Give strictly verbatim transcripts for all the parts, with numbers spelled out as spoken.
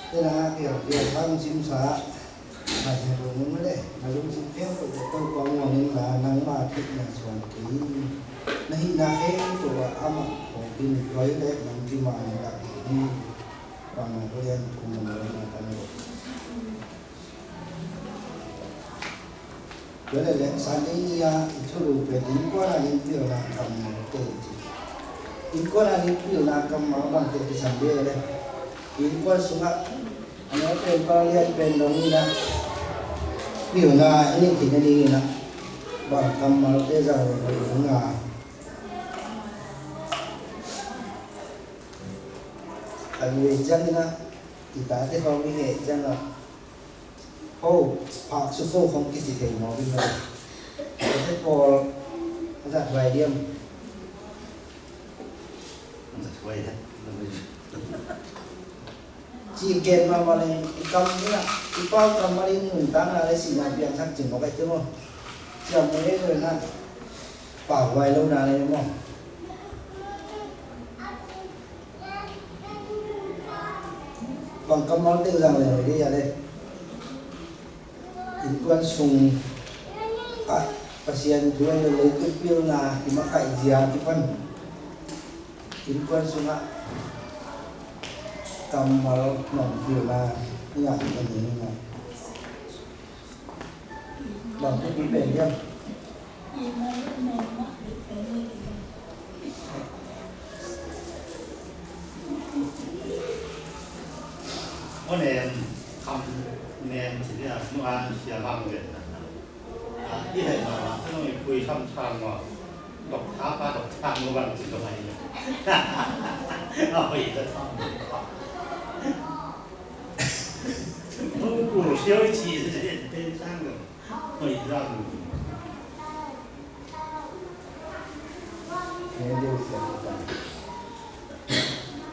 Tena kiang kiang hang simsa. Ngai heh lo mun mah le, na lungsim khempeuh tawh Topa muang inla, nangma theihna suan kei in. Na hihna khempeuh ah amah hong kin, tua hi leh nang kiman in lak ding hi. Bang na ko lian kum na lo na kan lo. Tua leh leng Sunday ni-a i thulu pen innkuan a ding pilna kammalte ci. Innkuan a ding pilna kammal bangte kisam ve leh, innkuan sungah a neu pen, pau lian pen dong in ah, pilna i neih theihna dingin ah bang kammalte zang leh hoih ding a. A neu ciangin ah i tate khawng i heh ciangah, ho, phak suk ho khawng kici thei mawk in lo. Tate pawl a zat vai diam. Zat vai diam. Ci gen mahmah leng i kam in ah, i pau kammal in nuntakna le sihna piangsak cing mawk ai te maw. Ciam mawk ei lo in ah, pau vai lo na le maw. Bang kammal teng zang le hoih ding a le. Innkuan sung ah Pasian thu a, leitung pilna kimakaih zia kipan, innkuan sungah kammal nong pilna i ngah i ka ding i ngah. Bang thupi pen hiam? Aw nem, kham nem ci dia, nu an sia bang ven na. Ah, i hei ma ma, sa nong i pui kham sang ma. Dok tha pa, dok tha ma bang ci ko mai. Aw, i sa kham. Aw, ku siau i ci sa ci, pen sang ko.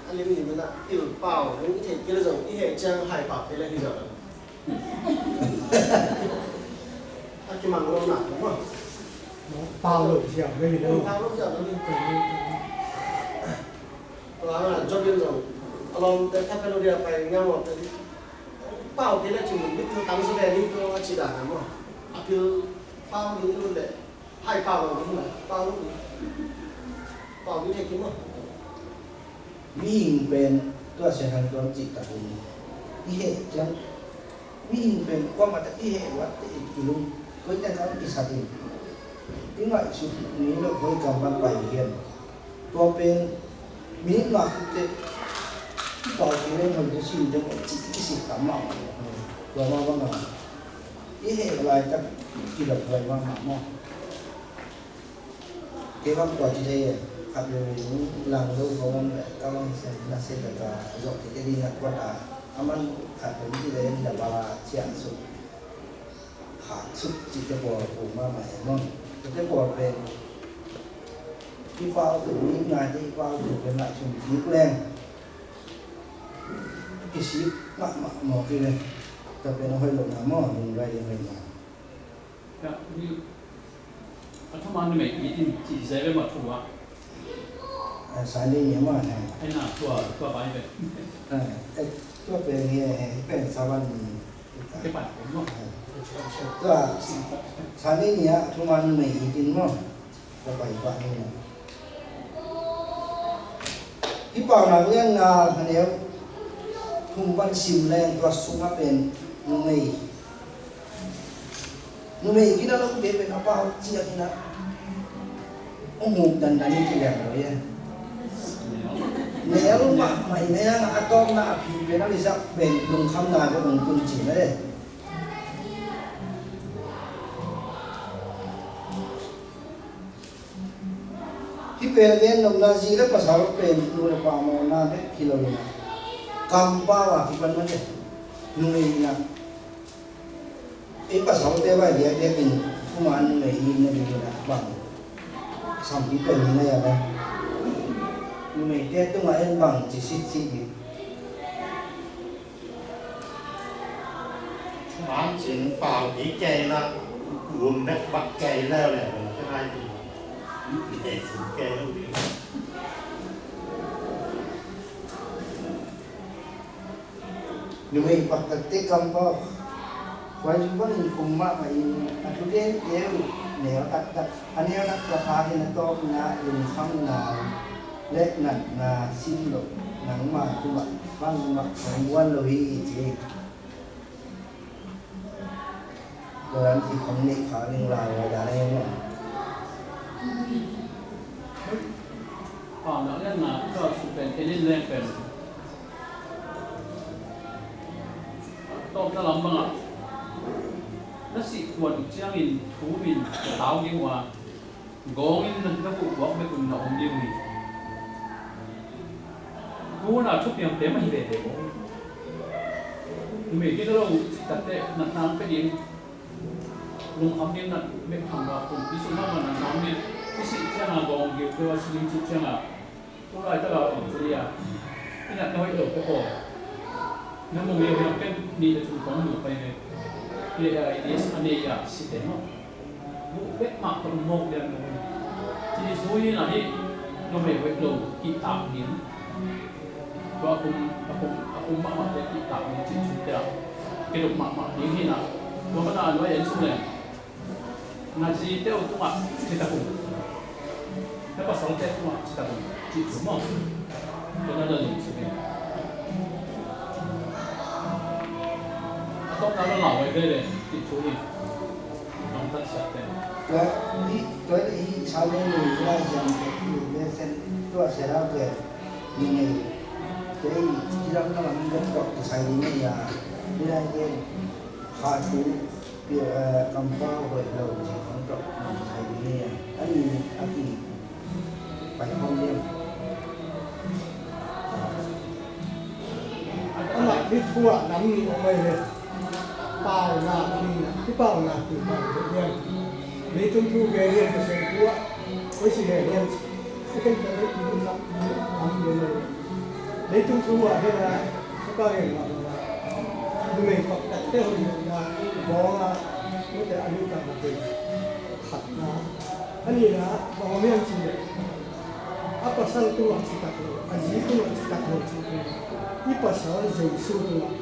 A lim lim na pil pau, nung i theih kei leh zong i heh ciang hai pau kei leh hi zong. A kimang lo na maw. Pau lo ciang, pau lo ciang. Tua na Job in zong a lawmte thapia lo dia pai ngamawh te ding. Pau kei leh cin mi tu tang sa ve ding tu a ci dan a maw. A pil pau ding lo leh hai pau lo ding, pau lo ding. Pau ding thei kei maw. Mihing pen tua Sia Thang Tuan cih takin i heh ciang, mihing pen kuamah tak i heh luat teh i lung, koi teng khat kisat in, i ngaihsut ngei loh koi kam pan pai hiam. Tua pen minute nga khit teh i pau kei leng hoih tua sin teng cih kisik tam mah. Tua mah bang a i heh laitak kidop huai mahmah maw. Kei bang tua ci thei e, khat veve in lang lo ko bang le, ka bang sian na se ka ka zok thei te ding a kuat a, a man khat pen ci le in da bala ciah suk, khak suk cihte pawl kong mahmah e maw. Tua te pawl pen i pau tu, i ngaite i pau tu pen ngaihsun kik leng kisik mahmah mawk hi ve. Tua pen a hoih lohna maw, lungduai ding hoihna. Ka, ni, a thumang numei it in ci zai ve ma thu ah. Eh, Sunday ni ma, eh. Ai na, tua, tua bai ve. Eh, eh, tua pen ni, eh, pen Sabbath ni. Ke bai ko no. Eh. Tua, Sunday ni a thumang numei it in maw. Ka pai pah ni. Hih Paunak lian nga, a neu thum pan sim leng tua sungah pen numei, numei gina lote pen a pau ciang ina hong huk dandan in ci liang lo e. Neu mahmah in a, a tawpna a phi pen a lisak pen lungkhamna pen hong tun ci na le. Hih pen a gen nopna, zi le pasal pen nu le pa mawhna bek hi lo in a, kampau a kipan mah le numei in a, ei pasalte bai diakdiak in kuama numei i na ding in a bang sampi pen hi na hia le, numeite tungah en bang ci sitsi ding. Thuman cin pau kik kei la, gum bek bak kei leu leu, ka ngai ding. Kei gum kei leu ding. Numei paktatte kampau. Tua bangin kum mahmah in a thugente uh neu taktak, a neu naktak in a tawpna lungkhamna le natna sim loh nangma tumah bangmah hong muan lo hi ci. Tua dan ci khong neih kha ning lai lai dan ahi maw? Pau nak lian na ka su pen elin leng pen. Tawpna lam bangah na sih kuan uh ciangin thu min ka tau ding uh a, gawngin na kuhkuak bek un na om ding uh hi. Tuna thupiangte mah hi veve maw? Numei kina lo uh cihtakteh natna ang pe ding, lungkham ding nat bek tham ba kum i sum mahmah natna ang ding. I sih ciangah gawng giu keu a si ding cih ciangah Tulaitak a om cu lia, i natna hoih lo ka pawl. Na mu ngeu hiam, ken nih le thum kong mu pai ve. Hi a ideas a nei a si te maw? Buh bek mah ka um mawk lian lo hi. Ci ni thu hi na hi, numei hoih lo kihtak ding. Tua a kum, a kum, a kum mahmah te kihtak ding ci thu te ah. Kiduk mahmah ding hi na. Tua mana nuai en sung leng. Na zite uh tungah citak un, na pasalte tungah citak un cih thu maw? Tua na la lungsim in a tawpna la lau ai veve cih thu hi. Nong tan siate. Tua hi, tua hi sa le ni la siam te hi le sen tua sia la ke ni nei. Te hi lam na lam ni ka tok sai ni nei ya. Ni lai ke kha thu. Pia, eh, kampau hoih lo cih khong tawh nong thei ding hi a, a ni a ki pai khong liam. Amah hi thu ah lam nih om ahi hi. Paunak, hi paunak, hi paunak liam. Leitung thu gen liam, Pasian thu ah koi si gen liam. I khen ka rei i lam lam liam ahi hi. Leitung thu ah hi na, ka pa gen lam. Numei paktatte hoih loh na bawng a, mite a nuntakna pen khatna. A nihna, bang om hiam cih leh, a pasal tungah citak lo, a zi tungah citak lo cih pen, i pasal Jesu tungah,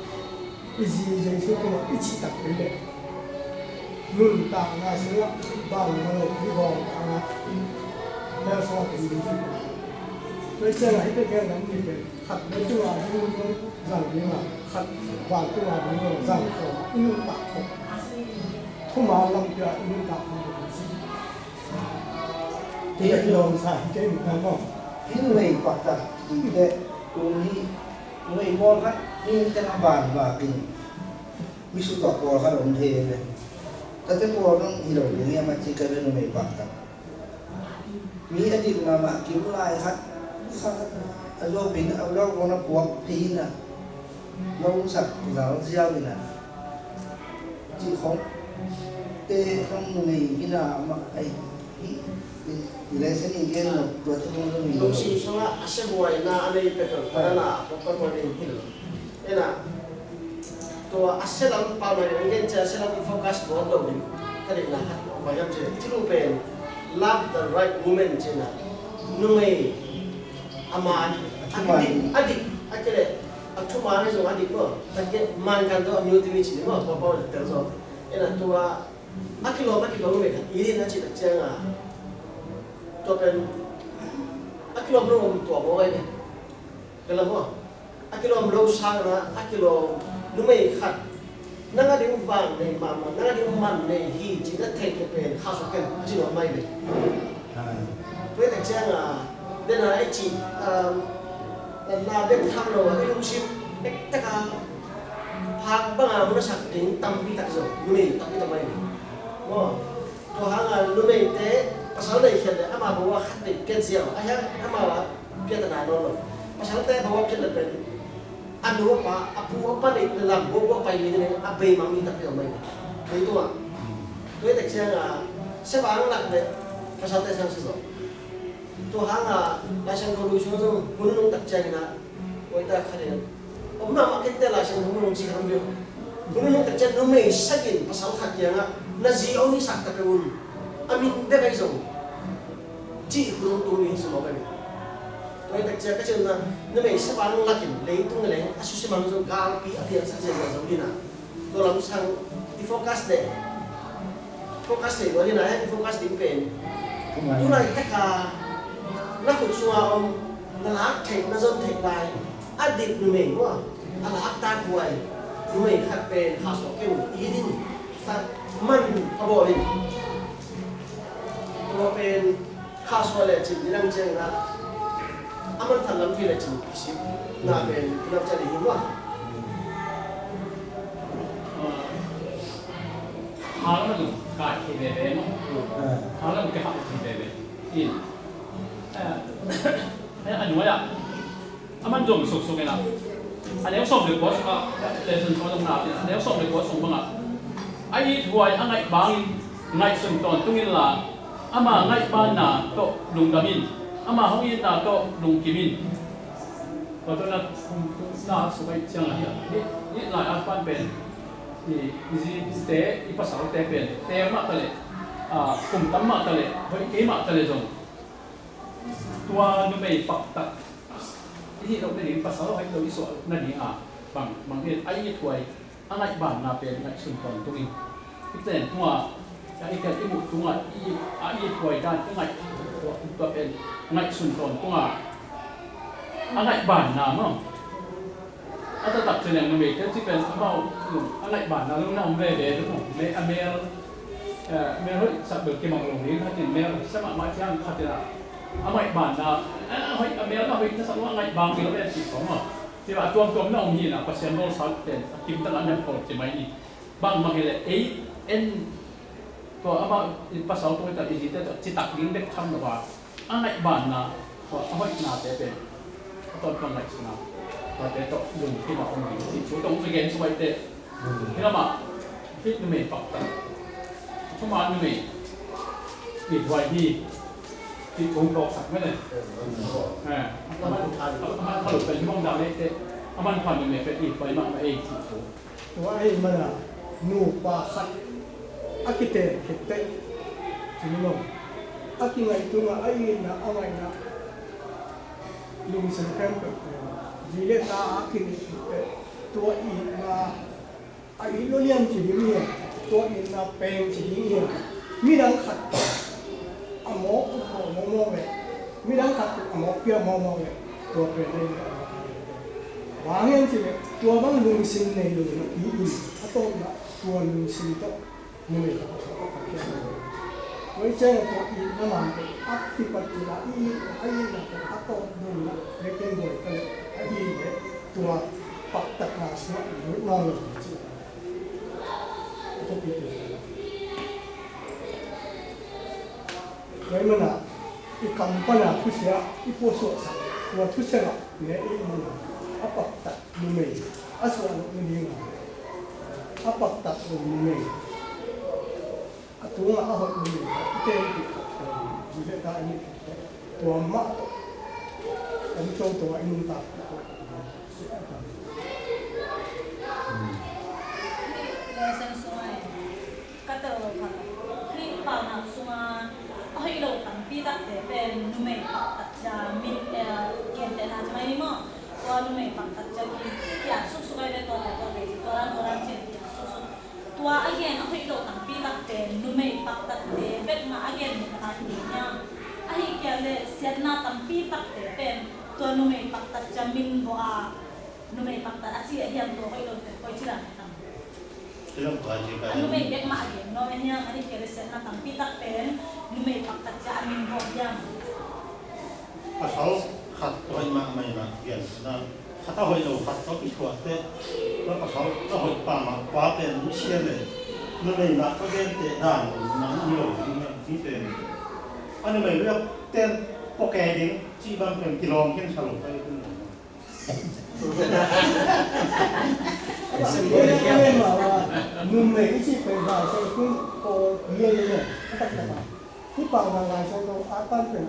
i zi Jesu tungah i citak kei leh, nuntakna sungah bangmah lo i bawngtahna hell sungah ken ding hi. Tua ciangah hih pen gen lam ni pen, khat leitung a ding zang ding a, khat vantung a ding zang khawm a, i nuntak khawm. Thuman lampi a i nuntak khawm. Ti a i lawm sa hi kei nuntak maw? Hi numei paktak hi teh, kum hi numei mawl khat, hi teh a ban vak in. Mi sutawk pawl khat om thei ve. Tate pawl dong hi lo ding hiam a ci ka ve numei paktak. Mi a dik mahmah kim lai khat, khat a zuak pen a zuak kong na puak phei in a, na umsak zal ziau in a, cih khong te khong nei in a mah ai hi, i lesson i gen lo tua te khong lo ni lo. Lungsim sungah a siabuaina a nei pek lo, ka na na a pok ka tua ding hi lo. Ena, tua a sia lam pau na in gen cia a sia lam i focus bawl lo ding. Ka dikna khat bawl hiam cih leh, i thulu pen love the right woman cihna. Numei a man, a dik, a dik, a kile, a thuman hi zong a dik maw. A ke man kan do a miu ti mi cih maw, pau pau na tel zong. Ena tua a kilawm a kidong numei khat i din a cih tak ciang a, tua pen a kilawm lo om tua bawl ai ve. Ka lam maw. A kilawm lo sangin a kilawm numei khat nang a ding vang nei mahmah, nang a ding man nei hi cih na theih leh pen kha suk ken a ci nuam mai ve. Tua hi tak ciang a, den a i cih, um, na bek tham lo a i lungsim bek tak a phak bang a hong na sak ding tampi tak zong numei tampi tak mai ve. Maw. Tua hang a numeite pasal nei khiat leh ama bo a khat nei piat ziau a hiang ama piat a nai nawn lo. Pasalte bo a piat leh pen a nu a pa, a pu a pa nei leh lam bo a pai mi nei a bei mang mi tak peuh mai. Bei tua. Tua hi tak ciang a sia vang lak leh pasalte sang sia zo. Tua hang a Lai Siangtho lui sung zong hun nung tak ciangin a Oi ta khat in om mahmah kei te Lai Siangtho nung ci khat om viau. Hun nung tak ciang numei sagih in pasal khat kiangah na zi hong hisak ta peuh un. A min bek ahi zong cih hun hong tung ding hi sum a pai. Hoi tak ciang ka cihna, numei sipang lakin leitung leng a susi mang zong galpi a piangsak zen na zong hi na. Tua lam sang i focus de. Focus de tua hi na, i focus ding pen. Tulai taka na khut sunga om, na lak theih, na zon theih lai. A dik numei maw, a lak tak huai. Numei khat pen kha suak keng i hi ding. Sa man a bawl in. Tua pen kha suak le cin i dang ciang na. A man thang lam pi le cin i si. Na pen i lam ciang i hi maw. Hala man kai thei veve maw. Hala man kai thei veve. In. Eh, eh, a nuai ah. A man zong suksuk ina. A neu sawm le kua sung ah, lesson sung ah zong na, a neu sawm le kua sung bangah. A ithuai a ngaih bangin ngaihsun tawntung inla, ama ngaihbanna tawh lungdam in, ama hong itna tawh lungkim in. Tua tawh na, na suk aih ciang ahi a. Hih, hih lai a pan pen. I, i zite, i pasalte pen. Te mah ta leh, a, kum tam mah ta leh, hoih kei mah ta leh zong. Tua numei paktat i hih loh nading, pasal hoih lo i suah nading a, bang, bang hian a ithuai a ngaihbanna pen ngaihsun tawntung in. I tlen tungah, a i tel i muh tungah, i, a ithuai dan i ngaih, tua, tua pen ngaihsun tawntung a, a ngaihbanna maw. A taktak ci leng numei te ci pen amau a ngaihbanna lo na om veve lo maw. Me, a mel, eh, mel hoih sak bel kimang lo ding, khatin mel hoih sa mahmah ciang khatin a, a ngaihbanna, eh, hoih, a mel na hoih na sak lo a ngaihbang lo ve ci khong maw. Ci a tuamtuam na om hi na, Pasian bawlsa pen a kimtak a na khol ci mai ni. Bangmah hi leh ei en tua amah i pasal tung i tal i zite tawh citak ding bek tham lo a, a ngaihbanna, tua a hoihnate pen a tawntung ngaihsutna, tuate tawh lungkim a om ding cih thu tawh hong gen suak te. Hi lamah hih numei paktat, thuman numei ithuai hi cih thu hong tawksak mah le. Eh, a man, a man kha lo pen hi mawng dang leh te, a man kha numei pen ithuai mahmah ei cih thu. Tua ahih manin nupa khat a kitel khit teh, ci ni maw, a kingaih tungah a itna a ngaihna lungsim khempeuh pen zi le ta a kineih khit teh, tua itna a it lo lian ci ding hi a, tua itna peng ci ding hi a, midang khat a mawk ut mawkmawk leh, midang khat a mawk piak mawkmawk leh, tua pen a it lo. Bang hiam cih leh tua bang lungsim nei lo napi in a tawpna tua lungsim tawh numei khat a suak a khat piak lo. Tua i ciang a tua itna man tawh a kipat cih a it, a itna tawh a tawp ding leh ken buai ka leh a it leh tua paktatna sungah lut nawn lo cih. A thupi pen. Tua ahih manin i kam pana thusia i pusuahsak, tua thusia ah ne i mana a paktat numei a suah loh nading a, a paktat lo numei a tungah a hoih numei i tenpih khat pen zi le ta i neih khat pen tua mah tawh kan toto a i nuntak khat pen. Lesson sungah ka tel lo khat, hih paunak sunga a hoih lo tampi takte pen numei paktat cia min, eh, gentehna ci mai ni maw? Tua numei paktat cia ki, ki, kiat suksuk ai ve tuate, tuate ci, tua dan, tua dan ci kiat suksuk. Tua a gen a hoih lo tampi takte numei paktatte bek mah a gen ni ka ta hi hiam? Ahih kei leh siatna tampi takte pen tua numei paktat cia min vawh a numei paktat a ci a hiam, tua hoih lote koi ci dan a tam? Ci lam pai ci ka a numei bek mah a gen nuam a hiam, ahih kei leh siatna tampi tak pen numei paktat cia a min vawh hiam? Pasal khat hoih mahmah in a gen na, khat a hoih lo khat tawh kithuah teh, tua pasal a hoih pah mah pa pen mi sia leh numei mah ka genteh dan nang hi lo ding a, hi pen a numei leh ten pawh kei ding cih bang pen kilawm khin sa lo ka hi pen. Numei i cih pen Lai Siangtho pawl hi a, a taktak a. Hih paunak Lai Siangtho a pan pen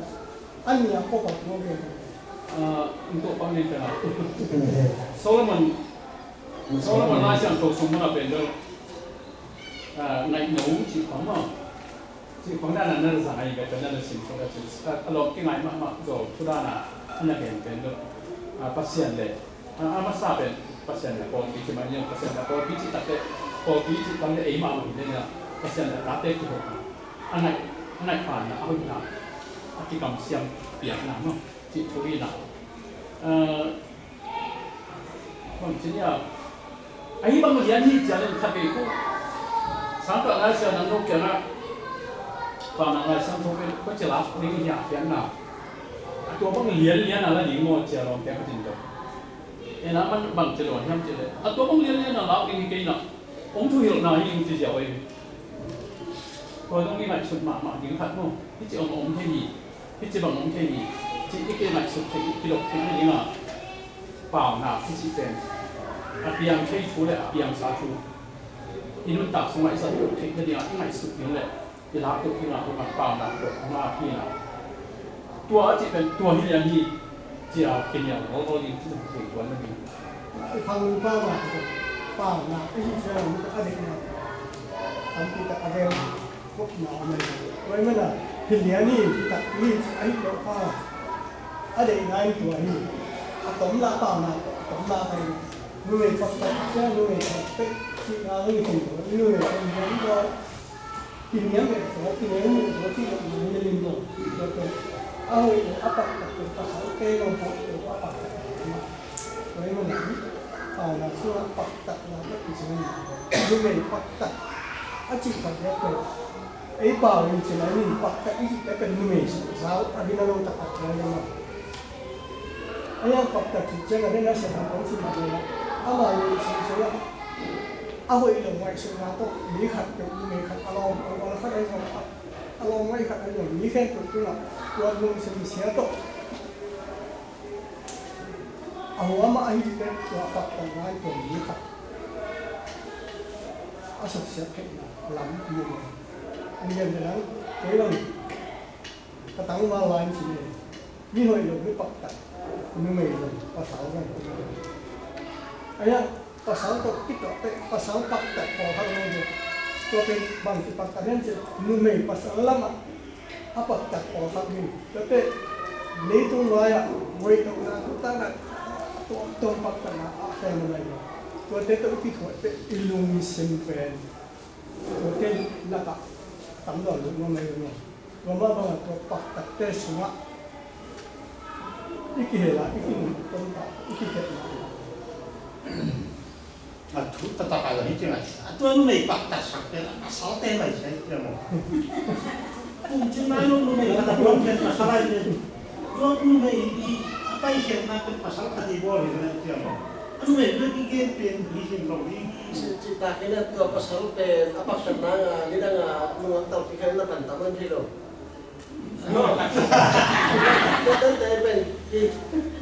a nih a kop a kua pen. Ah, in tua pan pen a. Solomon, Solomon Lai Siangtho sung mun a pen bel, ah, ngaih no cih pan maw. Cih khong dan a na za ngai ka, na na sim khong ka cin. A lawm kingai mahmah zaw thu dan a. Na gen pen lo. A, Pasian le, a, a masa pen Pasian le pawlpi ci mai ni, Pasian le pawlpi ci takte, pawlpi ci takte ei mahmah hi le na, Pasian le tate kihona, a ngaih, a ngaih phanna, a hoihna, a kikamsiam piakna maw, ci thu hi na. A, bang ci ni a, ahi bang lian hi ciang in khat vei khu. Sangkah Lai Siangtho kiangah, Paunak Lai Siangtho pen koi ci lak ding hi a pianna. A tua bang lianlian a la ding maw cia lawm kiang khat in tawh. Ena man bang ci lo hiam ci le. A tua bang lianlian a lak ding hi kei na. Hong thuhilhna hi ding ci zia oi. Tua zong i ngaihsut mahmah ding khat maw. Hi ci om om thei hi. Hi ci bang om thei hi. Ci i kingaihsut thei, i kidok thei hi ding a. Paunak hi ci pen a piang thei thu le a piangsa thu i nuntak sungah i zat loh theih nadingah i ngaihsut ding le i lak loh dingah hong a paunak tawh hong a hi na. Tua a cih pen tua hi lian hi cia kinial ngolngol ding ci zong thei tuan nading. I phang paunak, paunak i hih ciang a deihna tampi tak a gel. Khopna om ahi. Tua ahih manin hi lian hi, hi tak hi, ahi lo kha. A deihna in tua hi. A tom la paunak, a tom la kai. Numei paktat cia numei paktat cihna hong hi lo. Numei paktat hi lo. Kiniam eh, tua kiniam eh, tua cih lo, numei lim lo. Tua pen a hoih lo, a paktat pen pasalte lo, a hoih lo, a paktat lo. Tua ahih manin paunak sungah paktatna pen i cih hi. Numei paktat a cih khat hi a pen. Ei pau in ci lai nin paktat i cihte pen numei sung zau a gina lo taktak lai lo. A yang paktat cih ciang a dena sa dang kong cih mah lai. Ama numei sung sung a, a hoih lo ngaihsutna tawh mi khat peuh numei khat a lawm, a lawm khat ahi zong a, a lawm ngaih khat ahi zong mi khempeuh tungah tua lungsim sia tawh a huam a ahi teh tua paktatna in tua mi khat a suksiat theihna lam pi lo. An lian le lang kei bang ka tangval lai in ci le mi hoih lo mi paktat numei zong pasal zong. Ahi a pasal tawh kituak teh pasal paktat pawlkhat om lo. Tua pen bangci paktat hiam cih numei pasal lamah a paktat pawlkhat hi. Tuate leitung lai-ah voihtawhna tutan a tuamtuam paktatna a khem a nai lo. Tuate tawh i kithuah teh i lungsim pen tuate lakah tamzaw lut nuam ahi lo. Tua mah bangah tua paktatte sungah i kihel a, i kinuntom ta, i kikhelhna. A thu taktak a hi ci ngai. A tua numei paktatsak pen a pasalte lai sia hi ci a maw. Kum cin nai lo numei khat a buang pen pasal lai pen. Tua numei i a paikhiatna pen pasal khat i bawl hi ci a maw. A numei pen i gen pen hi sin lo ding. Cih tak in a tua pasal pen a paktatna a nidang a nungak tampi khat in a pan tam an thei lo. No. Tua tante pen hi.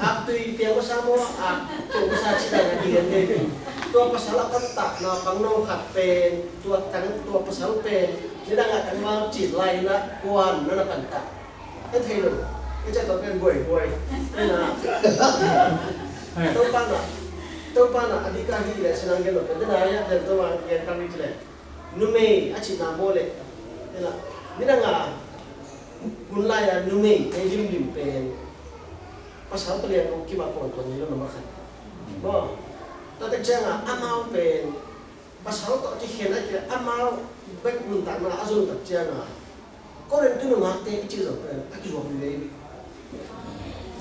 Ak tui piang masa maw, ak tui masa ci dan a kigen thei. Tua pasal a pantakna pangno khat pen, tua tang, tua pasal pen nidang a tangval cin lai in a kuan na na pantak. En thei lo. En ciah tua pen buaibuai. En a. Topa na. Topa na a dik a hi leh sinang gen lo pen. Den a ya den Topa gen kang hi ci leh. Numei a cihna maw leh, nidang a hun lai-a numei ei limlim pen pasal palian ko kima kawngkawng hi lo na makhat. Maw, tua tek ciangin amau pen pasal tawh kikhen a kikhen amau bek nuntakna a zon tak ciangin Korin tu nungakte i cih zong pen a kizuak veve.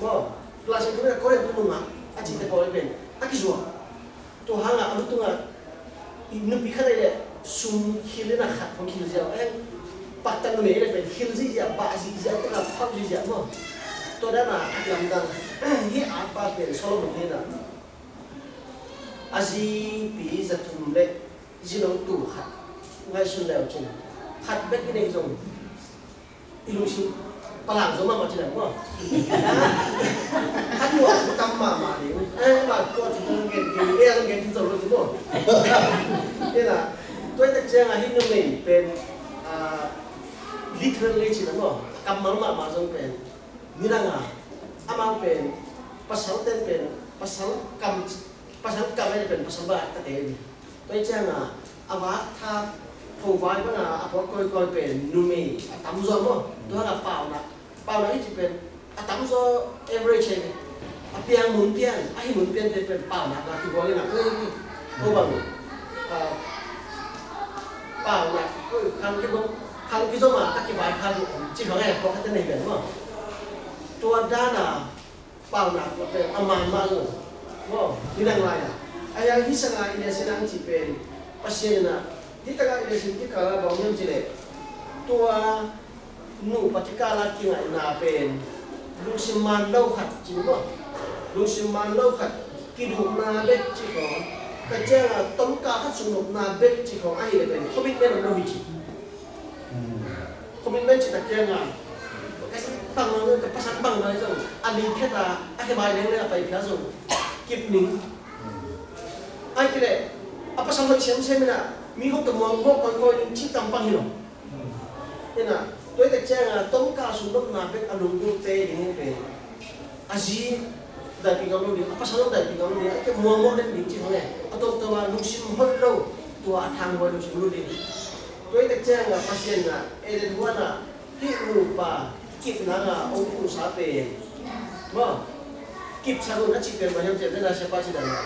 Maw, Galati tu pen Korin tu nungak a cihte pawl pen a kizuak. Tua hangah a lu tungah nupi khat ahi leh sum khil in a khat hong khil ziau, eh, paktat numei ahi leh pen khil ziziah, bah ziziah, tua phauh ziziah maw. Tua dan a a lamdang hi a pa pen Solomon hi na. A zipi za thum le zi no tu khat ngaihsun leu cin khat bek i neih zong i lungsim palang zo mahmah ci leng maw? A tua a thu tam mahmah ding. Eh, mah tua thu tam gen ding, eh, a gen ding zo lo ding maw? Ina, tua i tak ciang a hih numei pen, ah, literally ci leng maw? Kammal mahmah zong pen. Nidang a, amau pen, pasal ten pen, pasal kam, pasal kam pen, pasal ba ta te ni. Tua hi ciangin a vak thak kho vai bangin a puak kawikawi pen numei a tamzaw maw? Tua hangin a paunak, paunak i cih pen A tamzaw average hi. A piang mun pian, a hi mun pian te pen paunak a kibawl in a, oi, ko bang, ah, paunak, oi, khang kibawm, khang kizom a, a kivai khang ci khang e, pawlkhat te nei pian maw. Tua dan a paunak pen a man mah lo maw, nidang lai a. A hiang hi sang a i leh sin ang ci pen Pasian in a, hi tak a i leh sin kikal a bang hiam ci leh, tua nupa kikal a kingaihna pen lungsim man lo khat ci maw, lungsim man lo khat, kidupna bek ci khawng, ka ciang a tawmkal khat sung nopna bek ci khawng ahih leh pen commitment om lo hi ci. Commitment ci tak ciang a, ka si bang lo, ka pasal bang lo zong, a li phet a, a khe bai leng leng a pai phia zong kip ning. Ai ki leh a pasal hoih semsem in a, mi khop ka muang mawk kawikawi ding ci tampang hi lo. Ina, tua hi tak ciang a tawmkal sung nopna bek a lungdungte ding hi pen, a zi daipih ngam lo ding, a pasal zong daipih ngam lo ding, a khe muangmawh den ding ci khawng e. A tawptawp a lungsim hoih lo, tua a thanghuai lungsim lo ding. Tua hi tak ciang a Pasian in a Eden huan a hih nupa kipna a hong pulsa pen maw, kipsak un a cih pen bang hiam cih leh, na siapa ci dan a,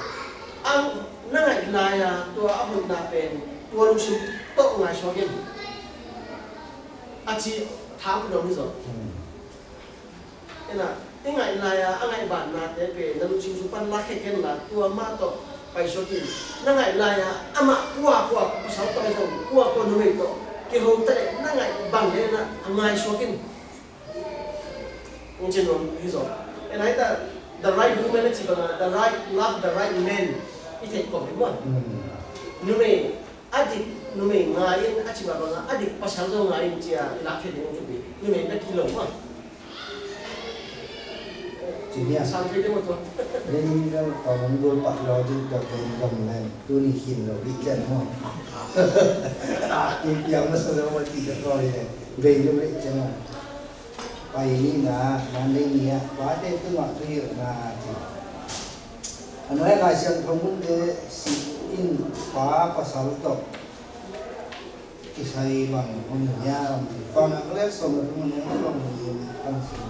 ang na ngaih lai a tua a hoihna pen tua lungsim tawh ngaihsuak in a ci thang pen om hi zaw. Ina, i ngaih lai a a ngaih banna te pen na lungsim sung pan lakhia ken la, tua mah tawh paisuak in. Na ngaih lai a amah kua kua pasal tawh zong, kua kua numei tawh kiho ta leh na ngaih bang leh na a ngaihsuak in. Ung cin nuam hi zaw. Ina, hi ta, the right woman a ci bang a, the right, love the right man. I theih kawm hi maw. Numei a dik numei ngai in a ci mah bang a, a dik pasal zong ngai in ci a i lak thei ding ung thupi. Numei bek hi lo maw. Ci ni a. Sang thei ding maw tua. Lenin bel ka hong bul pak lo ding tua pen gam len. Tuni khin lo ding cian maw. A, kei piang masa lo maw ci ka tua hi le. Bei lo le cian maw. Pai nihna, Monday ni ah, pate tungah thuhilhna ci. A nuai ah Lai Siangtho munte sih in pa pasal tawh kisai bang om hiam ci. Paunak le sawm le thum mun ah sawm mun in kan sim.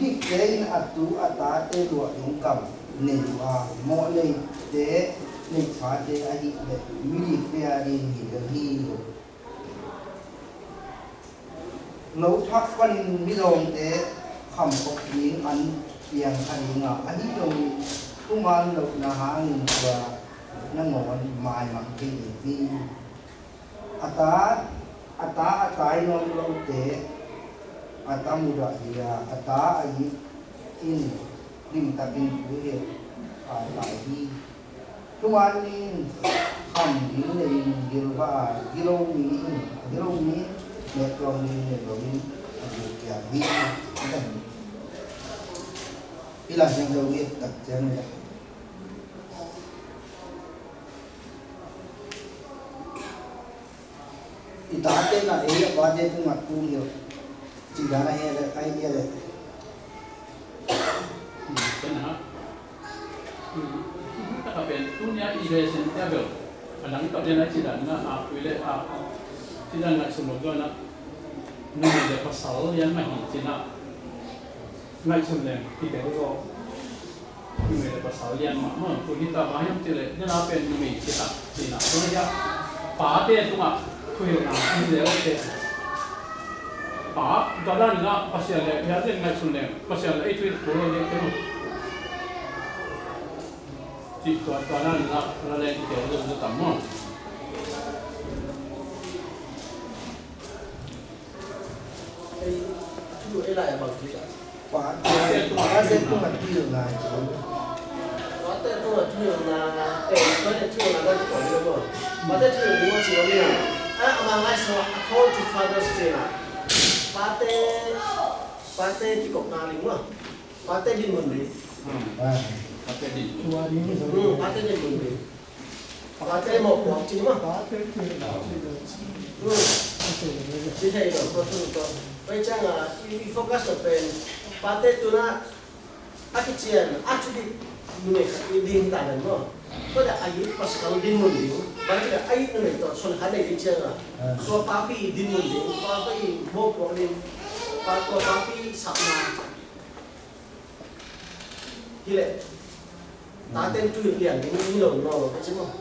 Dikte in a tu a tate luah ding kam nei uh a, mawhneite neihsate ahih leh midikte a ding hi bel hi lo. Lo thak panin mizawngte khamkhop ding an piang kha ding a, ahi zongin thuman lohna hangin tua nangawn maimang thei ding hi. A ta, a ta, a tai nuam lote a ta mudah hi a, a ta a it in limtakin thuhilh a tai hi. Thuman ni in kham ding nei in gilvah a, gilo mi in, gilo mi in metlawng ding nei lo in a gilkial hi. Hih Lai Siangtho i et tak ciang hi a. I tate na ei a pate tungah tung hi lo. Cih dan a hi a le, a hi a le. Ken ha. Taka pen tunia i le sen tia bel. A dang ka pen a cih dan na a pui le a. Cih dan ngaihsun lo na. Numei le pasal lian mah hi cih na. Ngaihsun leng, kite ko zo. Numei le pasal lian mahmah, tua hi ta, bang hiam cih leh, nidang a pen numei ci ta, cihna. Tua hi a, pate tungah thuhilhna, numei le te. Pa, tua dan in a, Pasian le, hiah den ngaihsun leng, Pasian le ei thuhilh kul lo ding te lo. Cih tua, tua dan in a, la leng kite lo ding tam maw. Ei, a thu ei lai a bang thu ta. Pate, pate tungah thuhilhna hi. Pate tungah thuhilhna, eh, pate thuhilhna dan thuhilhna maw. Pate thuhilhna maw ci bang ina. A, a mang lai so, a call to fathers ci na. Pate, pate kikopna ding maw. Pate dinmun ding. Hmm. Pate dinmun. Hmm, pate dinmun ding. Pate mawhpuak ci ni maw? Hmm. Ci thei lo, tua thu tua. Pai ciang a, i, i focus lo pen. Pate tuna, a kician, a thudik numei khat i ding ta den maw? Tua dah a it pasal dinmun ding. Bang ci dah a it numei tawh son khat nei ding ciang a. Tua pa pi dinmun ding, pa pi mawhpuak ding. Pa tua papi sapna hi leh, taten tui lian ding hi lo, no, ka ci maw?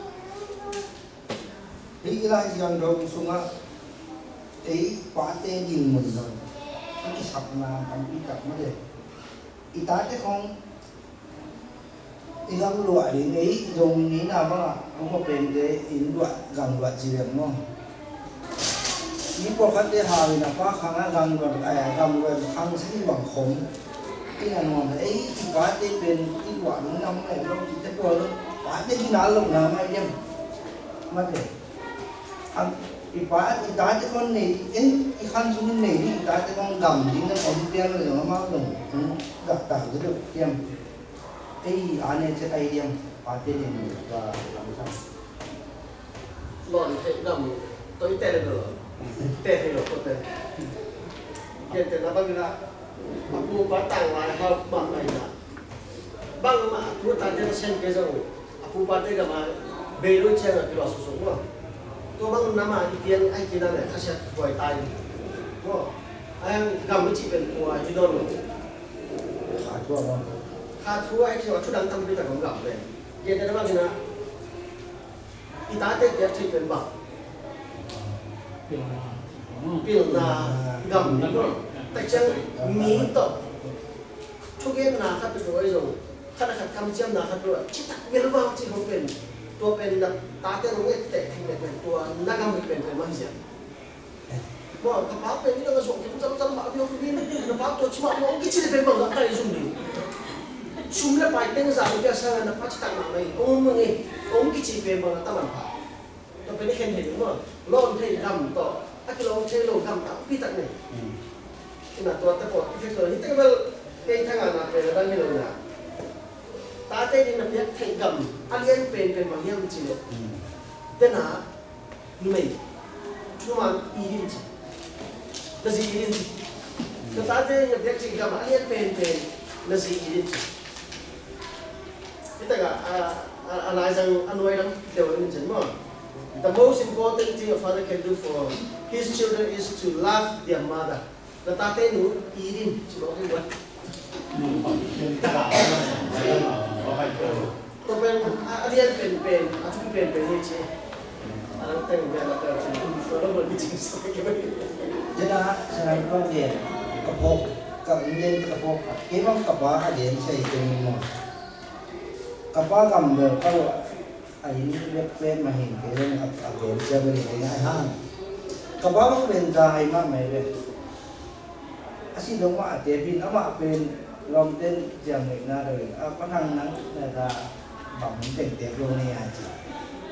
Hih i Lai Siangtho sungah ei pate dinmun zong i kisapna tampi tak mah le. I tate khong i gam luah ding, ei zong nina bangah a hua pente inn luah, gam luah ci leng maw? Mi pawlkhatte hau in a pa khangah gam luah, eh, gam luah khang sa hi bang khong. Ina nuam ei i pate pen i luah ding nam mah lo, i te pawl lo, pate ginal lohna mah i diam. Mate. Am, i pa, i tate khong nei, ei, i khan sung in nei ding, i tate khong gam ding na om pian lo zong amau zong, hmm, gak tak ding lo, diam. Ei, a ne chet ai diam, pate ding, ba, lam sang. Lon thei gam, to i te le lo. Te thei lo, ko te. Kian te na bang na, a pu pa tang lai hau bang mai na. Bang ma, tu ta te sen ke zong. A pu pate gam a bei lo ciang a kilua susuk maw. Tua bang nam a i pian ai kina le khasiat buai tai. Maw. Ai gam i cih pen tua hi dawn lo. Kha thu a maw? Kha thu a i cih a thu dang tampi tak om gam pen. Gen te na bang ina. I tate piak cih pen bang. Pilna. Pilna gam ni maw. Tak ciang mi tawh. Thugenna khat peuh ahi zong, khat a khat kamciamna khat peuh ah, citak velvang cih hong pen, tua pen na tate nong etteh theih pen, tua na gam hi pen pen mah hi ziah. Maw, ka pa pen i dang a zuak kei, zamzam mah a biak hi, na pa tua ci mah, hong kici le pen bang zah kai zum ding. Sum le pai teng zah hi a sa, na pa citak mah mah hi, hong mung hi, hong kici pen bang a ta man pha. Tua pen i khen thei ding maw? Lawm thei gam tawh a kilawm thei lo gam tampi tak nei. Ina tua te pawh i fek tua hi te bel kei thangahna pen a dang hi lo ina. Tate ding na piak theih gam a lian penpen bang hiam cih leh, dena numei, thuman i ding ci. Na zi i ding ci. Na tate ding na piak theih gam a lian penpen na zi i ding ci. Hi takah a, a, a laizang a nuai lam deuh in cin maw? The most important thing a father can do for his children is to love their mother. Na tate nu i ding ci bawk hi buat. Tua pen a, a lian penpen, a thupi penpen hi ci. A lang teng bia na pen cin, tua lo buat mi cin sa ki bai. Jena, sanai tua gen, ka phawk, ka gen ka phawk. Kei bang ka pa a gen sa i pen maw? Ka pa gam bel ka ruah a inn bek pen mah hi kei leng a, a gen cia bel hi kei ngai hang. Ka pa bang pen za hai mahmah hi ve. A si dong mah a tep in amah pen lawmten ciang neihna lo in a Pa Thang nang na za bang hun teng tep lo nei a ci.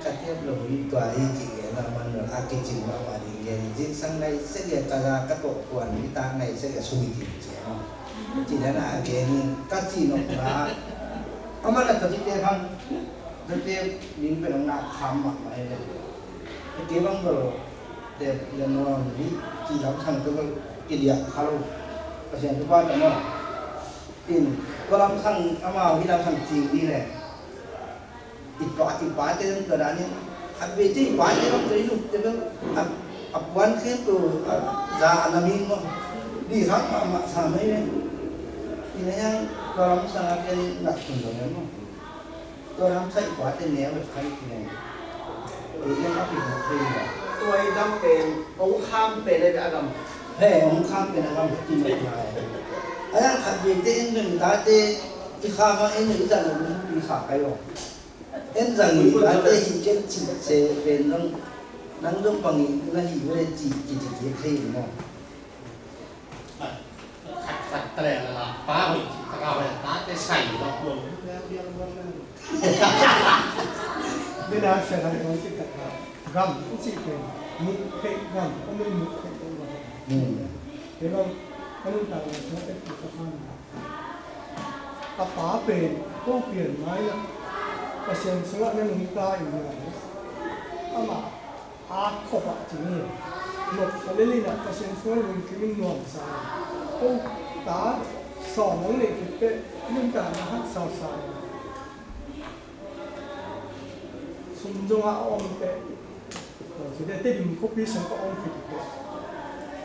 Ka tep lo hi tua hi ci gen a man lo a kicing mahmah ding gen zingsang ngai sek a ka za ka tawh kuan mi ta ngai sek a sung i tin cia. Ci dan a gen in ka ci nopna amah na ka ci tep hang. Tua teh ning pen hong nak kham mahmah hi ve. Tua teh bang bel tua le nuam hi ci lamsang tua bel kiliah kha lo. Pasian thupha tawh maw. In tua lamsang amau hi lamsang cing hi leh. I pa, i pate tua dan in khat vei teh i pate bang tua i luk teh bel a, a puan khem tua a za a na min maw. Di khak mahmah sa mai ve. Ina yang tua lamsang a ken nak khun lo maw. Tua lam sa i pate neu bek kha i kine. Ei neu a pi hong khe i la. Tua i gam pen hong kham pen a gam. He, hong kham pen a gam ki mah lai. A yang khat vei te en zong i tate i kham a en zong i zang a lung i kha kai lo. En zang i tate hi ken cih se pen zong nang zong bang i na hi ve le cih kici kik thei maw. Khat khat ta leh la pa hoih cih tak a hoih a tate sai lo. Bena sa lam kong cih tak a gam i cih pen muh theih gam, a mun muh theih gam. Kei bang a nuntakna sungah et ka pan. Ka pa pen ko pian mai-ah Pasian sungah na nungta in lai. Amah a khop ah cing hi. Nop a lel in ah Pasian sungah lungkim in nuamsa hi. Ko ta sawm hong neih khit teh nuntakna haksa sa hi. Sum zongah a om teh, Tedim khuapi sung ka om khit teh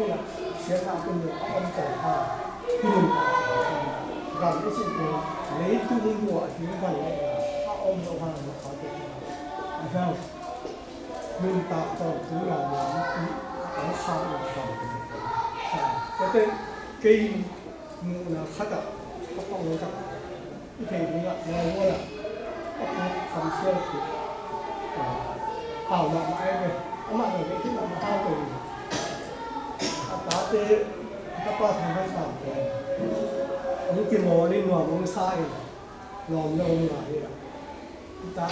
khin a, siatna a tun lo a om tawn hang, hi nuntak ciang a om. Gam i cih pen leitung buah ding van le a om lo hang, a om lo hang, a om lo hang. A hiang nuntak tawntung lai lam i a om khak lo gam. Sa, kei muhna khat ah ka pang lo tak. I thei ding ah, Laibol ah, a pu Kham Sial pu, ah, hau mahmah ei ve. Amah lo ve, khi mahmah hau ve. A tate, a tapa Thang Hang Sam te, hong kimawl in nuam hong sa in, lawm lo hong ngai in. Hi ta,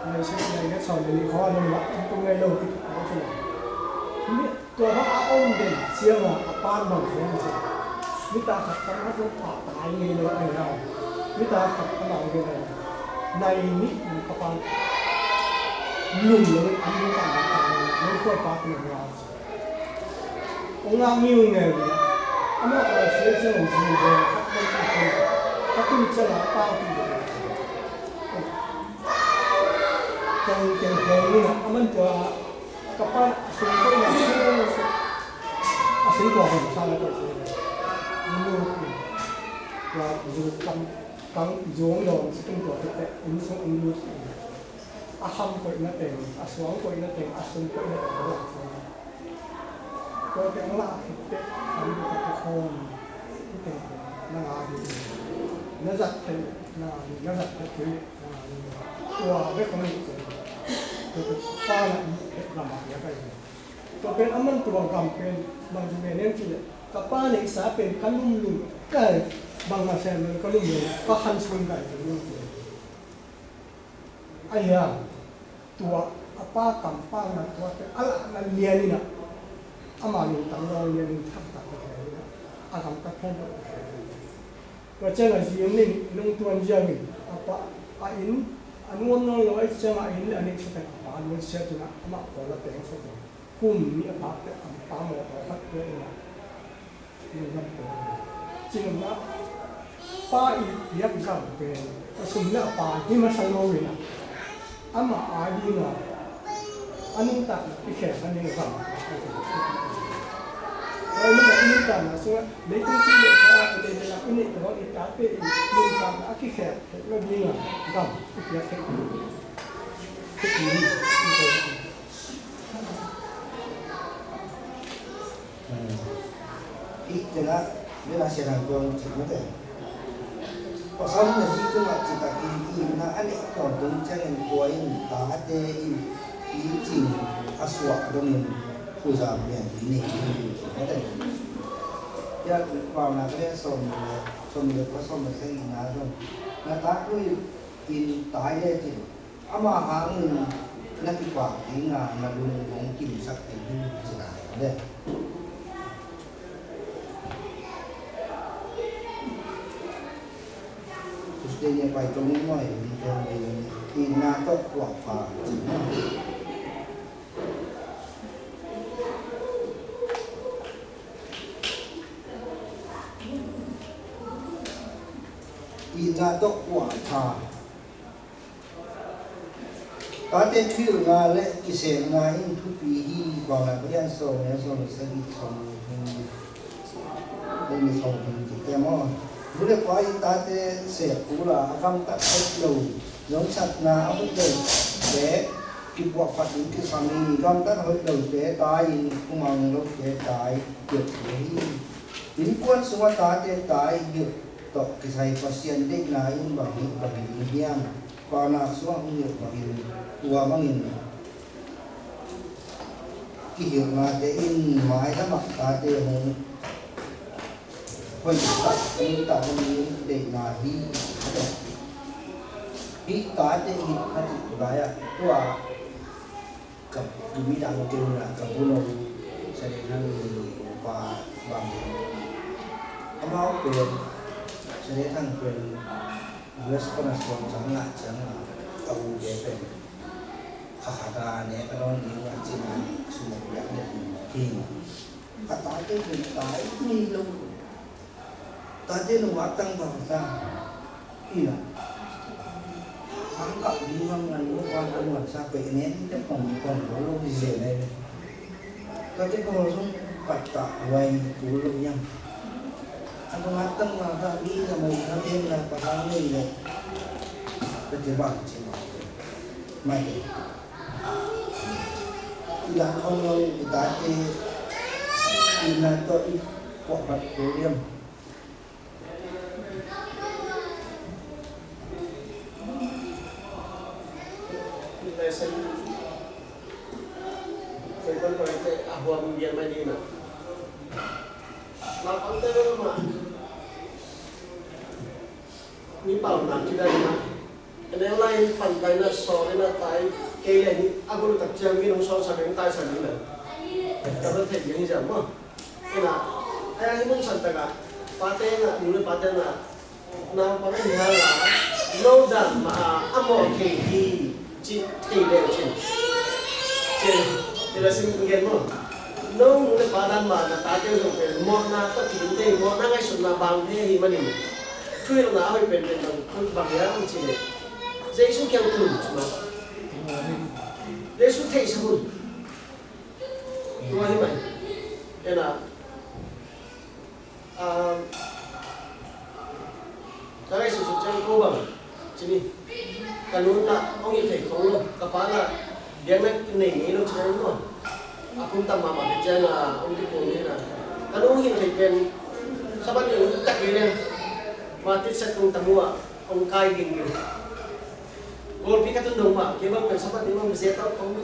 nai sik nai nai sawm le nih khawng a nung mah, tung ngai lo, tung ngai lo. Tua bang a om den ciang a, a pan bang zen zen. Nitak khat kan a zong pah tai ngei lo a hi a. Nitak khat a mang den a hi. Nai nih nung ka pan lum lo a, nitak khat a mang den a, nung khual pa tung a hi a. Ong a ngiu ngei lo. Amah a sia ciang ong zi ve khat kan tung tung. Ka tung ciang a pau tung tung. Kong keng hong in a, a man tua Ka pa a sung koihna, a sung tua hong sa na koih sung. Lut in. Tua lut kam, kam zuang dawng si tung tua tete, inn sung ong lut in. A kham koihna teng, a suang koihna teng, a sung koihna teng, a lak sung. Tua teng lak khit teh, a lut a khawm. Teng, na ngah ding. Na zat teng, na ngah ding, na zat teng, na ngah ding. Tua bek hong lut sung. Tua teng, pa na lut teng, gam a piak a hi. Tua pen a man tua gam pen bang ci pen hiam cih leh ka pa neihsa pen ka lumlum, ka bangmah sem lo ka lumlum, ka khan sung dai pen hiam cih leh. Ahi a, tua a pa kampauhna tua pen a lahna lian in a, ama lungtang lawng lian in thak tak ka khel in a, a gamtat khempeuh ka khel in. Tua ciang a zi inn in nong tuan ziau in a pa, a inn a nuam nawn lo ahih ciang a inn a neihsa teng a pa nusiat in a, amah pawl a teng sak in. Kum nih a phak teh a pa mawtaw khat pia in a, lungdam ko. Cinopna, pa i piak gam pen a sum le a pai hi masa lo in a, amah a ding a, a nuntakna i khel a ding a gam. Tua i nuntakna sungah leitung ci le sa a i neih le i neih tawh i tate i nuntakna a kikhel theih lo ding a gam i piak theih. Hih tengah bela sianan tuan cik mate. Pasal na zi tungah citak in itna a neih tawntung ciangin tua in tate in i cing a suah dongin kuzam lian i neih ding cik mate. Tua pauna ka lian sawm le, sawm le kua sawm le sagihna zong na tak lui in tai le cin. Amah hangin na kipak ding a na lung hong kimsak ding hi ci lai le. Tuesday ni a pai tong in nuai hong teng ve in itna tawh kuah pha ci. Itna tawh kuah pha. Tate thuhilhna le kisemna in thupi hi. Paunak a lian sawm le sawm le sagih, sawm le thum, sawm le thum ci te maw? Nu le pa in tate sep kul a, a gamtat hoih lo, zongsatna a hoih lote kipuahphat in kisam hi. Gamtat hoih lote tai in, kumang lote tai hilh kul hi. Innkuan sungah tate tai hilh tawh kisai Pasian deihna in bang hi, bang hi ding hiam? Paunak sungah hong hilh bangin, tua bangin kihilhnate in mailam ah tate hong hoih tak, nuntak hong hi deihna hi. Hih tate hi a cih lai-ah tua ka midang kei un ah, ka vun hong Saden Hang pa bang, amau pen Saden Hang pen U S pana suang sang ngah ciang a, a u te pen kha khat a nek a dawn ding a cin a sum a piak nek hi. A tate pen tai ngei lo. Tate nungak tang bang sa. Ina. Khang kah ding bang ngan lo, khang kah ngan sa pe nen te pang pang lo lo di se nai. Tate pang lo sung pat ta wai tu lo yang. A nungak tang bang sa, mi na mai na em na pa khang nei lo. Tate bang ci ma. Mai. I dak khawng lo i tate i na tawh i puahphat kul hiam? Lesson. Koi koi koi te a huam bian mai ni na. Lapang te lo ma. Ni pau na ci dan ma. Ene lai pan tai na, sawl na tai kei le ni a gulu tak ciang mi nung sawl sa ding tai sa ding na. Ka ban thei ding hi jam maw. Ina, ai a hi mun san tak a, pate na, nu le pate na, naupang hi hang a, no dan ma a, a mawh thei hi, ci thei le cin. Cin, ila sim gen maw. No nu le pa dan ma na tate zong pen, mawhna tawh kidim thei, mawhna ngaihsutna bang thei hi manin. Thuhilhna a hoih penpen bang, bang hiam cih leh Jesu kiang tun cih mah. Jesu theihsa hun. Tua hi mah hi. Ena, ah, ka ngaihsut suk ciang ko bang cih ni. Ka nu na hong hilh thei khong lo, ka pa na biakna nei ngei lo ci-in maw. A kum tam mahmah hi ciang a hong kikuang hi na. Ka nu hong hilh thei pen Sabbath ni hong tak kei leng, ma tit set kong tang uh ah hong kai gingin. Golpi ka tun dong mah, kei bang pen Sabbath ni bang zia tau kong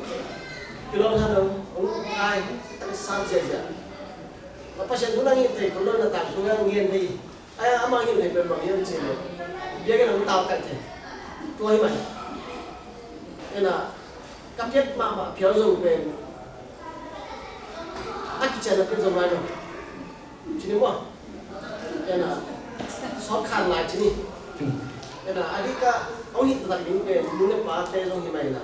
kilawm sa dong hong kai tak sam ziazia. Ka Pasian thu nang hilh thei kong lo na tang thu nang ngen thei. Ai, amah ngim thei pen bang hiam cih leh, biakinn ah hong tau kaih thei. Tua hi mah hi. Ena, ka piat mahmah phial zong pen a kician a piat zong lai lo. Cih ni maw. Ena, sawt khan lai cih ni. Ena, a dik a hong hih taktak ding pen nu le pate zong hi mah hi na.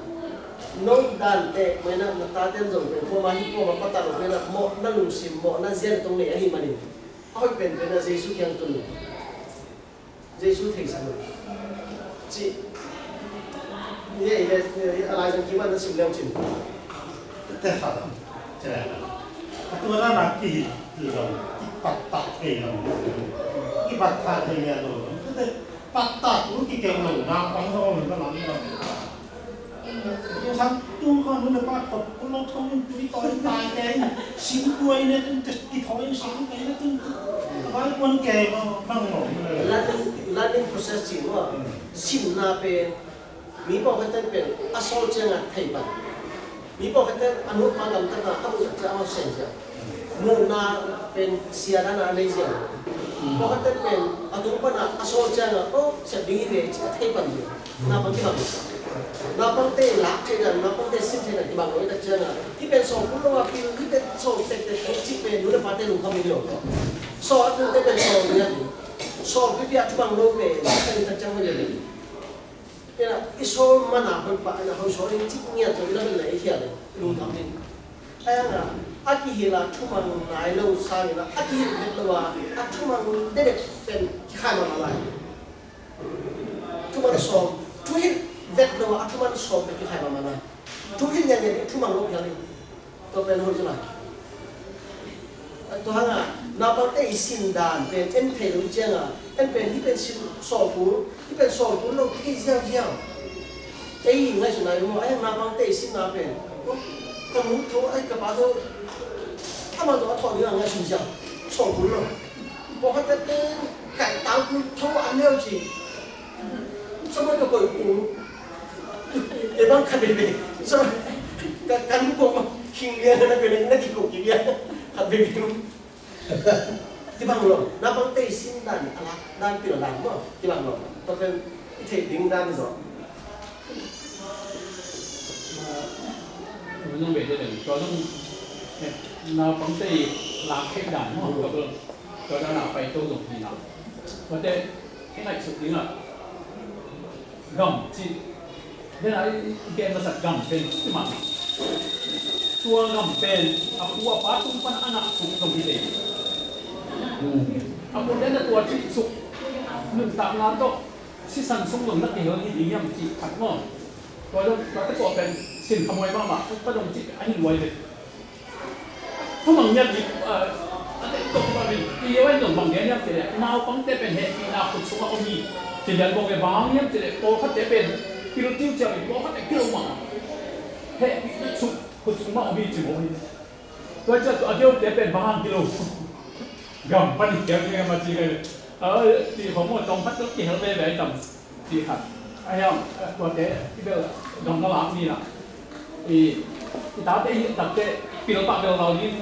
No dante mah hi na, na tate zong pen kuamah hi, kuamah patak lo pen a mawhna lungsim, mawhna zia tawh nei ahih manin. A hoih penpen a Jesu kiang tun. Jesu theihsa lo. Ci. Ye, ye, ye, a lai zang kiman na sim leu cin. Te kha lo. Ci lai lo. A tua na na ki lo. Ki pat tak thei lo. Ki pat tak thei lo. Te pat tak lo ki keu lo. Na pang lo lo na lo. Sang tu kha nu le pa thok kun lo thong in tui toi tai te in sing tuai ne tun te ki thoi in sang te ne tun tu. Vai kuan ke ma mang lo. Learning, learning process ci wa. Simna pen mi pawlkhat ten pen a sawl ciang a thei pan. Mi pawlkhat ten a nu pa gamtatna a muh tak ciang a sen ciang. Muhna pen siatna a nei zia. Pawlkhat ten pen a tung pan a sawl ciang a, oh, sep ding hi ve ci a thei pan zia. Naupang kibang. Naupangte lak thei dan, naupangte sin thei dan kibang lo i tak ciang a. Hih pen sawl kul lo a pil, hih pen sawl tektek kul cih pen nu le pate lungkham hi lo. Sawl a pilte pen sawl ni a ni. Sawl pipi a kibang lo pen, hih pen i tak ciang hi lo. Ina, i sawl man a hoih pah, ina hoih sawl in cik ngiat zo, ina bel na i hial in, lungdam in. Ai anga, a kihilh a thumang nai lo sangin a, a kihilh vet lo a, a thumang dedek pen kikhai mahmah lai. Thuman sawm, thuhilh vet lo a, a thuman sawm pen kikhai mahmah lai. Thuhilh ngiatngiat in thumang lo phial in. Tua pen hoih zaw lai. Tua hangah naupangte i sin dan pen en thei lo ciangah, en pen hih pen sin sawlkul, hih pen sawlkul lo thei ziauziau. Ei ngaihsutna i maw, a hiang naupangte i sinna pen, ka nu tho, ai ka pa tho, amah tawh a thawh dingah ngaihsun ziau, sawlkul lo. Pawlkhatte pen kaih tangkul tho an neu ci. Sa maw ka koih kul. Kei bang khat veve. Sa maw ka kan kong khing lian na pen na kikoh kik lian. Khat veve. Kibang lo. Naupangte i sin dan a lak dan pil dan maw. Kibang lo. Tua pen i theih ding dan hi zaw. Nong ve deuh deuh. Tua nong naupangte i lak theih dan maw. Tua pen tua dan a pai to zong hi na. Tua te i ngaihsut dingah gam cih, den a i gen masat gam pen ci mah. Tua gam pen a pu a pa tung pan a ngah suk zong hi ve. A pu den a tua cih suk nuntakna tawh sisan sung zong na kihel hi ding hiam cih khat maw. Tua zong tua te tua pen sin khamuai mahmah tua zong cih a hi luai ve. Thumang niat dik, ah, a tek tok pa rin, i lio en dong bang gen hiam cih leh, naupangte pen hehpihna khut sungah om hi. Ci lian bang e bang hiam cih leh, pawlkhatte pen pil ciuciau in, pawlkhatte kilo mah. Hehpihna suk khut sungah om hi ci mawk hi. Tua ciah tua a giote pen bang hang kilo. Gam pan i kial ding a ma ci kai. Ah, ci khong maw tawm khat tuk kihel veve ai tam. Ci khat. A hiam, eh, tuate, i bel gam na lak ni la. I, i tate i tatte, pil pah bel lau ni.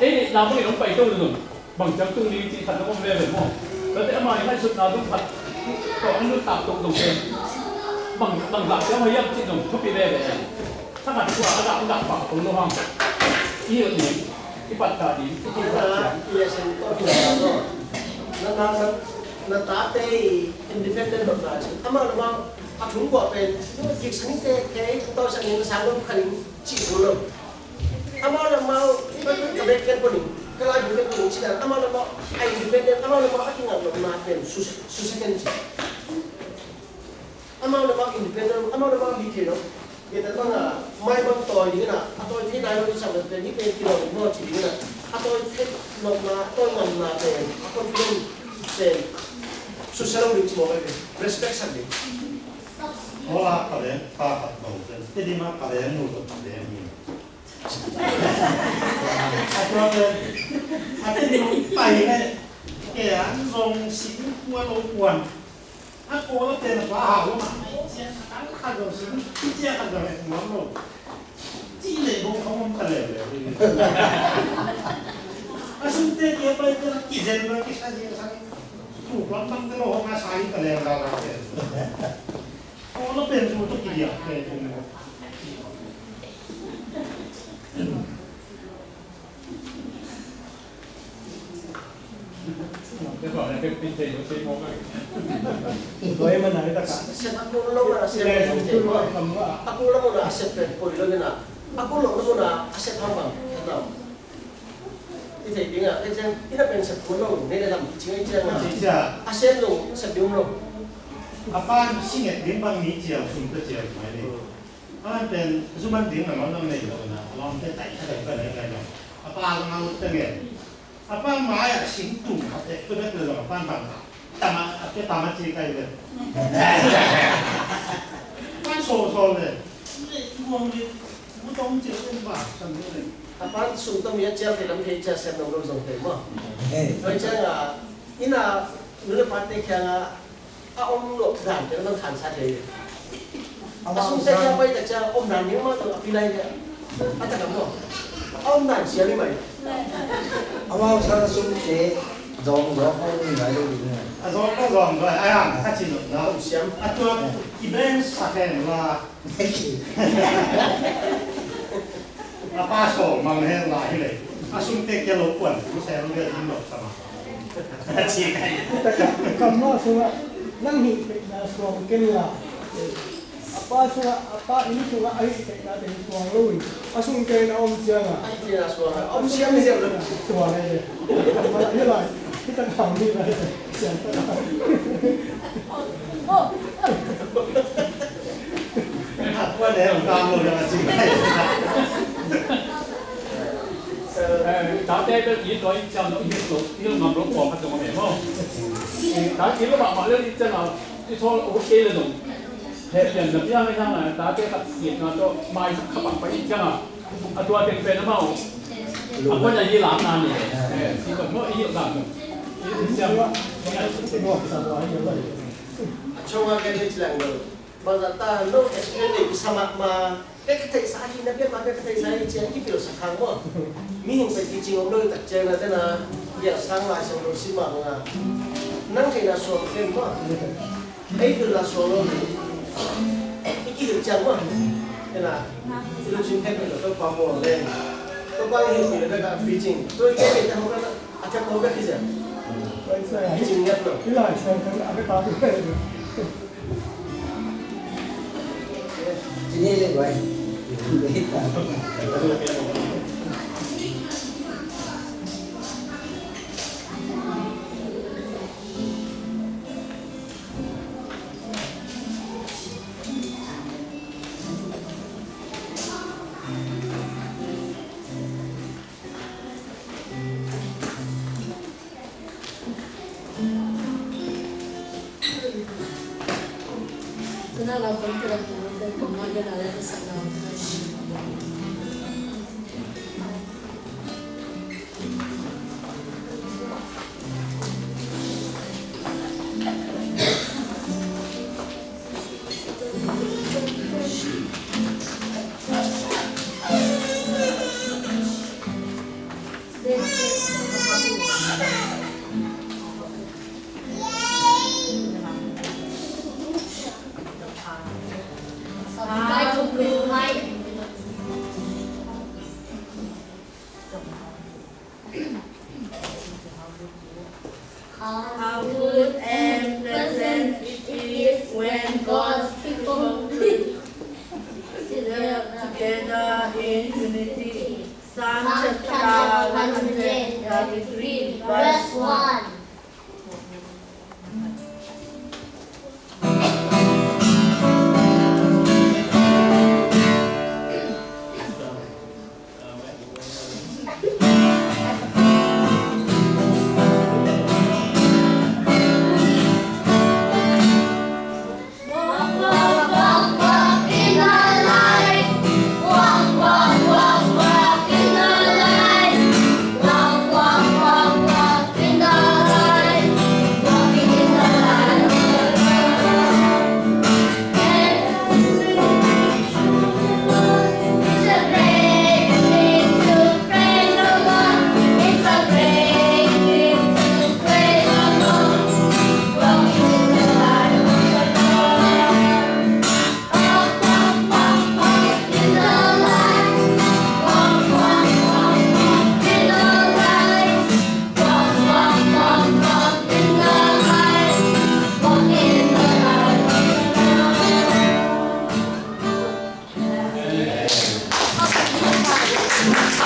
Ei, na bang i nong pai to dun. Bang ciang tung ni ci khat na om veve maw. Tuate ama i ngaihsutna dong khat. Tua an lut tak tuk dong te. Bang, bang lak ciang hiam ci dong, thupi veve. Thakhat tua a dah, a dah pah kong lo hang. I hilh ding, i pattah ding, i pattah ding. I a sen tawh tu na lo. Na, na, na, na tate i independent lo na cin. Amau, amau a thungkuah pen gik sang in te kei, tawh sang in sang lo kha ding cih lo. Amau, amau ka bek ken pua ding, ka lai bek ken pua ding cih na. Amau, amau a independent, amau, amau a kingat lo na pen su, su second cih. Amau le amau independent, amau le amau hi thei lo. Gentehna bangah, mai bang tawi ding in ah, a tawi thei nai lo i sam le pen, hih pen kilawm maw ci ding in ah, a tawi thei nopna, a tawi ngamna pen, a confidence pen, susia lo ding ci mawk ai pen, respect sak ding. Aw, a ka leng pa khat bang pen, Tedim a ka leng nu tawh ka leng hi. A tua pen, a Tedim pai ngai, kei a zong sing kua lo kuan. A kawl a pen a pa hau lo mah, cia a tang khat lo sing, cia khat lo leh nuam lo. Ci leh bawng khawng om ta leuleu. A sungte kia pai pen a kizen lo, kisa cia sa. Tu kuan bang te lo hong a sa hi ta leuleu la pen. Kawl a pen tu tu kidiak pen. Sep a kul lo a sep a kul lo a sep pen poi lo na a kul lo na a sep hang bang. I theih ding a, kei ciang, i na pen sep kul lo, nei le lam cing i ciang a. A sep lo, sep ding lo. A pan singet ding bang ni ciang, sum ta ciang mai ni. A pen zuman ding a lawm dang nei lo na, a lawmte tai kha dang ka nei kai lo. A pa zong a ut ta ngen. A pa mai ah sing tung khat te, tua bek le zong a pan bang ta. Tama, a ke tama ci kai le. Pan so so le. Le tuang le, mu tong ci le ba, san le. A pan sung tong ya cial te lam thei cia sem lo lo zong thei maw. Tua ciang a, ina, nu le pa te kiang a, a om lo dan te lo khan sa thei. A sung te kia pai ta cia om dan ning ma tu a pi lai dia. A ta kam lo. A om dan sia mi mai. Amau sa sung te zong zong ko mi mai lo ni. A zong ko zong ko a yang a chin lo na. Om siam. A tua i ben sa ken la. A pa sawl mang hen lai hi lei. A sungte kia lo kuan, tu se lo bia ding lo sama. A ci kai. Kam lo sungah, nang hih peihna suang ken la. A pa sungah, a pa inn sungah a hih peihna teng suang lo in. A sungte na om siang a. A hih peihna suang a. Om siang ni siang lo. Suang ai le. Hi lai. Hi ta kang ni lai. Siang ta kang. Tate bel it lo, it ciang lo, it lo, it lo ngam lo pawlkhat zong om e maw. Tate it lo mahmah le it ciang a, it thawl a ut kei le zong hehpian na pia hi hang a, tate khat siatna tawh maisak kha pah pah it ciang a, a tua teng pen amau a khuan a yi lam na ni. Eh, si tawh maw, i hilh dan tawh. I, i siam. A chong a gen hi ciang lo. Bangzah ta no experience nei kisa mahmah. Bek ka theihsa hi, na biak mah bek ka theihsa hi, ciang kipilsak hang maw. Mihing pen kicing om lo hi tak ciang na tena, biak sang Lai Siangtho sim mah banga. Nang theihna suang pen maw. Ei pilna suang lo hi. I kihilh ciang maw. Tena, i lungsim thei pen lo, Topa bawl le. Topa i hilh pen lo bek a free cing. Tua i kei pen ta hong na, a thep hong bek hi ciang. Kicing ngiat lo. How good and pleasant it is when God's people dwell together in unity. Psalm chapter one hundred thirty-three, verse one.